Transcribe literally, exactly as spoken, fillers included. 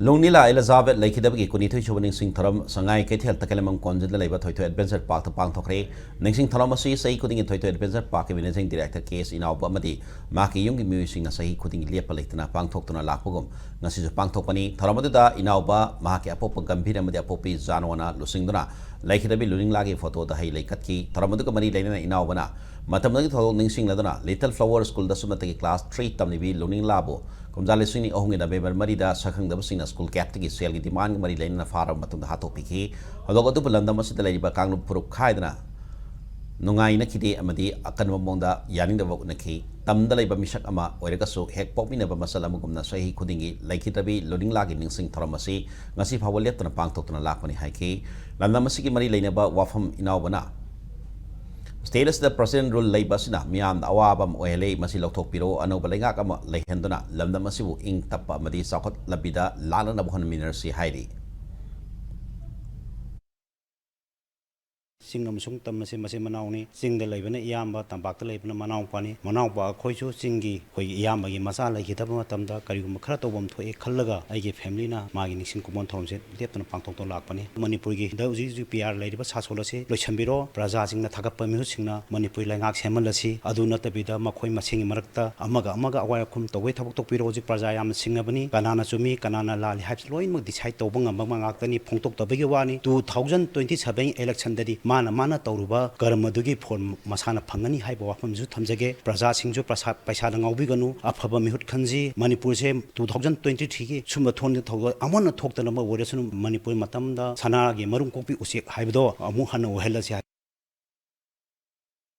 ꯂꯨꯡꯅꯤꯂꯥ Elizabeth ꯂꯩꯈꯤꯗꯕꯒꯤ ꯀꯨꯟꯅꯤꯊꯣꯏ ꯁꯨꯕ ꯅꯤꯡꯁꯤꯡ ꯊꯧꯔꯝ ꯁꯉꯥꯏ ꯀꯩꯊꯦꯜ ꯇꯈꯦꯂꯝꯕꯝ ꯀꯣꯟꯖꯤꯟꯗ ꯂꯩꯕ ꯊꯣꯏꯊꯣꯏ ꯑꯦꯗꯚꯦꯟꯆꯔ ꯄꯥꯔꯛꯇ ꯄꯥꯡꯊꯣꯛꯈ꯭ꯔꯦ꯫ ꯅꯤꯡꯁꯤꯡ ꯊꯧꯔꯝ ꯑꯁꯤ ꯆꯍꯤ ꯈꯨꯗꯤꯡꯒꯤ ꯊꯣꯏꯊꯣꯏ ꯑꯦꯗꯚꯦꯟꯆꯔ ꯄꯥꯔꯛꯀꯤ ꯃꯦꯅꯦꯖꯤꯡ ꯗꯤꯔꯦꯛꯇꯔ ꯀꯦ ꯑꯦꯁ ꯏꯅꯥꯎꯕ ꯑꯃꯗꯤ ꯃꯍꯥꯛꯀꯤ ꯌꯨꯝꯒꯤ ꯃꯤꯑꯣꯏꯁꯤꯡꯅ ꯆꯍꯤ ꯈꯨꯗꯤꯡꯒꯤ ꯂꯦꯞꯄ ꯂꯩꯇꯅ ꯄꯥꯡꯊꯣꯛꯇꯨꯅ ꯂꯥꯛꯄꯒꯨꯝ ꯉꯁꯤꯁꯨ ꯄꯥꯡꯊꯣꯛꯄꯅꯤ꯫ ꯊꯧꯔꯝ ꯑꯗꯨꯗ ꯏꯅꯥꯎꯕ, ꯃꯍꯥꯛꯀꯤ ꯑꯄꯣꯛꯄ ꯒꯝꯚꯤꯔ ꯑꯃꯗꯤ ꯑꯄꯣꯛꯄꯤ ꯖꯥꯅꯣꯅ ꯂꯨꯆꯤꯡꯗꯨꯅ ꯂꯩꯈꯤꯗꯕꯤ ꯂꯨꯅꯤꯡꯂꯥꯒꯤ ꯐꯣꯇꯣꯗ ꯍꯩ ꯂꯩ ꯀꯠꯈꯤ꯫ ꯊꯧꯔꯝ ꯑꯗꯨꯒ ꯃꯔꯤ ꯂꯩꯅꯅ ꯏꯅꯥꯎꯕꯅ ꯃꯇꯝ ꯑꯗꯨꯒꯤ ꯊꯧꯗꯣꯛ ꯅꯤꯡꯁꯤꯡꯂꯗꯨꯅ ꯂꯤꯇꯜ ꯐ꯭ꯂꯥꯋꯔ ꯁ꯭ꯀꯨꯜꯗꯁꯨ ꯃꯇꯝꯒꯤ ꯀ꯭ꯂꯥꯁ ꯊ꯭ꯔꯤ ꯇꯝꯂꯤꯕꯤ ꯂꯨꯅꯤꯡꯂꯥꯕꯨ ꯀꯨꯝꯖꯥ ꯂꯤꯁꯤꯡ ꯑꯅꯤ ꯑꯍꯨꯝꯒꯤ ꯅꯕꯦꯝꯕꯔ ꯃꯔꯤꯗ ꯁꯛꯈꯪꯗꯕꯁꯤꯡꯅ ꯁ꯭ꯀꯨꯜ ꯒꯦꯠꯇꯒꯤ ꯁꯦꯜꯒꯤ ꯗꯤꯃꯥꯟꯒ ꯃꯔꯤ ꯂꯩꯅꯅ ꯐꯥꯔꯕ ꯃꯇꯨꯡꯗ ꯍꯥꯠꯇꯣꯛꯄꯤꯈꯤ꯫ ꯊꯧꯗꯣꯛ ꯑꯗꯨꯕꯨ ꯂꯝꯗꯝ ꯑꯁꯤꯗ ꯂꯩꯔꯤꯕ ꯀꯥꯡꯂꯨꯞ ꯐꯨꯔꯨꯞ ꯈꯥꯏꯗꯅ ꯅꯨꯡꯉꯥꯏꯅꯈꯤꯗꯦ ꯑꯃꯗꯤ ꯑꯀꯟꯕ ꯃꯑꯣꯡꯗ ꯌꯥꯅꯤꯡꯗꯕ ꯎꯠꯅꯈꯤ꯫ ꯇꯝꯗ ꯂꯩꯕ ꯃꯤꯁꯛ ꯑꯃ ꯑꯣꯏꯔꯒꯁꯨ ꯍꯦꯛ ꯄꯣꯛꯃꯤꯟꯅꯕ ꯃꯆꯜ ꯑꯃꯒꯨꯝꯅ ꯆꯍꯤ ꯈꯨꯗꯤꯡꯒꯤ ꯂꯩꯈꯤꯗ꯭ꯔꯕꯤ ꯂꯨꯅꯤꯡꯂꯥꯒꯤ ꯅꯤꯡꯁꯤꯡ ꯊꯧꯔꯝ ꯑꯁꯤ ꯉꯁꯤ ꯐꯥꯎꯕ ꯂꯦꯞꯇꯅ ꯄꯥꯡꯊꯣꯛꯇꯨꯅ ꯂꯥꯛꯄꯅꯤ ꯍꯥꯏꯈꯤ꯫ ꯂꯝꯗꯝ ꯑꯁꯤꯒꯤ ꯃꯔꯤ ꯂꯩꯅꯕ ꯋꯥꯐꯝ ꯏꯅꯥꯎꯕꯅ ꯁ꯭ꯇꯦꯠ ꯑꯁꯤꯗ ꯄ꯭ꯔꯁꯤꯗꯦꯟ ꯔꯨꯜ ꯂꯩꯕ ꯑꯁꯤꯅ ꯃꯤꯌꯥꯝꯗ ꯑꯋꯥꯕ ꯑꯃ ꯑꯣꯏꯍꯜꯂꯤ꯫ ꯃꯁꯤ ꯂꯧꯊꯣꯛꯄꯤꯔꯣ, ꯑꯅꯧꯕ ꯂꯩꯉꯥꯛ ꯑꯃ ꯂꯩꯍꯟꯗꯨꯅ ꯂꯝꯗꯝ ꯑꯁꯤꯕꯨ ꯏꯪ ꯇꯞꯄ ꯑꯃꯗꯤ ꯆꯥꯎꯈꯠ ꯂꯝꯕꯤꯗ ꯂꯥꯛꯅꯅꯕ ꯍꯣꯠꯅꯃꯤꯟꯅꯔꯁꯤ ꯍꯥꯏꯔꯤ꯫ ꯆꯤꯡ ꯑꯃꯁꯨꯡ ꯇꯝ ꯑꯁꯤ ꯃꯆꯤꯟ ꯃꯅꯥꯎꯅꯤ꯫ ꯆꯤꯡꯗ ꯂꯩꯕꯅ ꯏꯌꯥꯝꯕ, ꯇꯝꯄꯥꯛꯇ ꯂꯩꯕꯅ ꯃꯅꯥꯎꯄꯥꯅꯤ꯫ ꯃꯅꯥꯎꯄꯥ ꯑꯩꯈꯣꯏꯁꯨ ꯆꯤꯡꯒꯤ ꯑꯩꯈꯣꯏꯒꯤ ꯏꯌꯥꯝꯕꯒꯤ ꯃꯆꯥ ꯂꯩꯈꯤꯗꯕ ꯃꯇꯝꯗ ꯀꯔꯤꯒꯨꯝꯕ ꯈꯔ ꯇꯧꯐꯝ ꯊꯣꯛꯑꯦ ꯈꯜꯂꯒ ꯑꯩꯒꯤ ꯐꯦꯃꯤꯂꯤꯅ ꯃꯥꯒꯤ ꯅꯤꯡꯁꯤꯡ ꯀꯨꯝꯑꯣꯟ ꯊꯧꯔꯝꯁꯦ ꯂꯦꯞꯇꯅ ꯄꯥꯡꯊꯣꯛꯇꯨꯅ ꯂꯥꯛꯄꯅꯤ꯫ ꯃꯅꯤꯄꯨꯔꯒꯤ ꯍꯟꯗꯛ ꯍꯧꯖꯤꯛ ꯍꯧꯖꯤꯛ ꯄꯤ ꯑꯥꯔ ꯂꯩꯔꯤꯕ ꯁꯥꯁꯣꯟ ꯑꯁꯤ ꯂꯣꯏꯁꯤꯟꯕꯤꯔꯣ꯫ ꯄ꯭ꯔꯖꯥꯁꯤꯡꯅ ꯊꯥꯒꯠꯄ ꯃꯤꯍꯨꯠꯁꯤꯡꯅ ꯃꯅꯤꯄꯨꯔꯤ ꯂꯩꯉꯥꯛ ꯁꯦꯝꯍꯜꯂꯁꯤ꯫ ꯑꯗꯨ ꯅꯠꯇꯕꯤꯗ ꯃꯈꯣꯏ ꯃꯁꯦꯟꯒꯤ ꯃꯔꯛꯇ ꯑꯃꯒ ꯑꯃꯒ ꯑꯋꯥꯏ ꯑꯈꯨꯝ ꯇꯧꯕꯒꯤ ꯊꯕꯛ ꯇꯧꯕꯤꯔꯣ꯫ ꯍꯧꯖꯤꯛ ꯄ꯭ꯔꯖꯥ ꯌꯥꯝꯅ ꯁꯤꯡꯅꯕꯅꯤ꯫ ꯀꯅꯥꯅ ꯆꯨꯝꯃꯤ, ꯀꯅꯥꯅ ꯂꯥꯜꯂꯤ ꯍꯥꯏꯕꯁꯤ ꯂꯣꯏꯅꯃꯛ ꯗꯤꯁꯥꯏꯠ ꯇꯧꯕ ꯉꯝꯕ ꯉꯥꯛꯇꯅꯤ꯫ ꯐꯣꯡꯗꯣꯛꯇꯕꯒꯤ ꯋꯥꯅꯤ꯫ ꯇꯨ ꯊꯥꯎꯖꯟ ꯇ꯭ꯋꯦꯟꯇꯤ ꯁꯚꯦꯟ ꯏꯂꯦꯛꯁꯟꯗꯗꯤ ꯃꯥꯅ ꯃꯥꯅ ꯇꯧꯔꯨꯕ ꯀꯔꯃꯗꯨꯒꯤ ꯐꯣꯜ ꯃꯁꯥꯅ ꯐꯪꯒꯅꯤ ꯍꯥꯏꯕ ꯋꯥꯐꯝꯁꯨ ꯊꯝꯖꯒꯦ꯫ ꯄ꯭ꯔꯖꯥꯁꯤꯡꯁꯨ ꯄ꯭ꯔꯁꯥ-, ꯄꯩꯁꯥꯗ ꯉꯥꯎꯕꯤꯒꯅꯨ꯫ ꯑꯐꯕ ꯃꯤꯍꯨꯠ ꯈꯟꯁꯤ꯫ ꯃꯅꯤꯄꯨꯔꯁꯦ ꯇꯨ ꯊꯥꯎꯖꯟ ꯇ꯭ꯋꯦꯟꯇꯤ ꯊ꯭ꯔꯤꯒꯤ ꯁꯨꯝꯕ ꯊꯣꯛꯍꯟꯅꯤꯡꯕ ꯊꯧꯗꯣꯛ ꯑꯃꯟꯅ ꯊꯣꯛꯇꯅꯕ ꯑꯣꯏꯔꯁꯅꯨ꯫ ꯃꯅꯤꯄꯨꯔ ꯃꯇꯝꯗ ꯁꯅꯥꯒꯤ ꯃꯔꯨꯝ ꯀꯣꯛꯄꯤ ꯎꯆꯦꯛ ꯍꯥꯏꯕꯗꯣ ꯑꯃꯨꯛ ꯍꯟꯅ ꯑꯣꯏꯍꯜꯂꯁꯤ ꯍꯥꯏ꯫